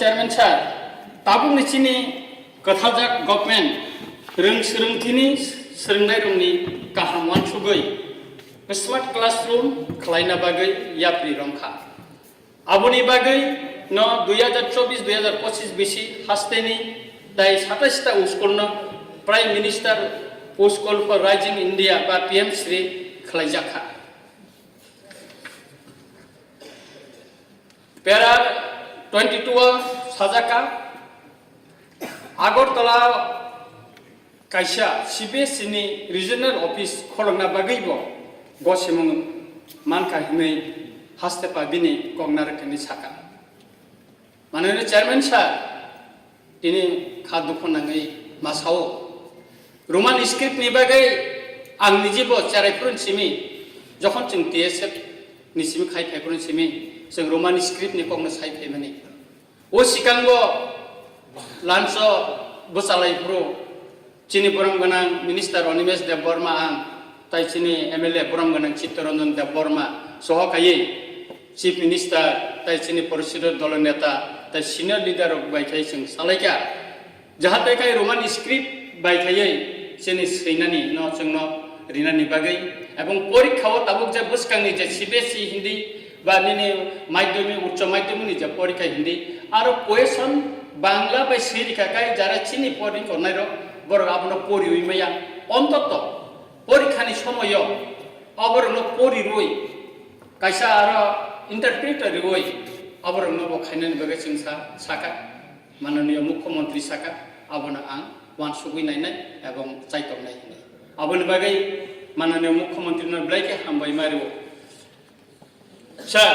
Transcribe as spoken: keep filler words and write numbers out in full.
Chairman sir, tabukni chini kwthaljak government rwng swrwngthini swrwngnairokni kaham uansugwi smart classroom khlaina bagwi yapri romkha. Aboni bagwi no dui hazar chobbish dui hazar pochis bisi hasteni tai satais ta school no Prime Minister School for Rising India ba P M Shri khlaijakha. Para twenty two o sajaka Agartala kaisa C B S E ni regional office kholokna bagwi bo gosimung mankha hinwi haste pa bini kok narwk hinwi saka. Manwino chairman sir, tini kha dukhu nangwi ma sao. Roman script ni bagwi ang nijibo cherai phurun simi, jokhon chwng T S F ni simi khai phai phurun simi, chwng Roman script ni kokno sai phaimani. O sikango lanso bwchalai phuru chini borom gwnang minister Animesh Debbarma ang, tai chini M L A borom gwnang Chittaranjan Debbarma soho kaiwi Chief Minister tai chini Porishidor dolo neta tai senior leader rok bai khai chwng salaikha. Jahate khai Roman script bai khaiwi chini swinani no chwngno rinani bagwi, ebong porikha o tabuk je bwskangni je C B S E hindi ba nini madhyamik, uccho madhyamik ni je porikha hindi, aro question Bangla bai swi rikha khai jara chini pori kornai rok borok abono poriwi maya. Ontoto porikhani somoyo oborokno pori rwi kaisa aro interpreter rwi oborokno bo khainani bagwi chwng sa-, saka. Mananiya Mukhyamantri saka, abono ang uansugwi nainai ebong chaitok nai hinwi. Aboni bagwi Mananiya Mukhyamantri no belai khe hambai ma rwo. Sir,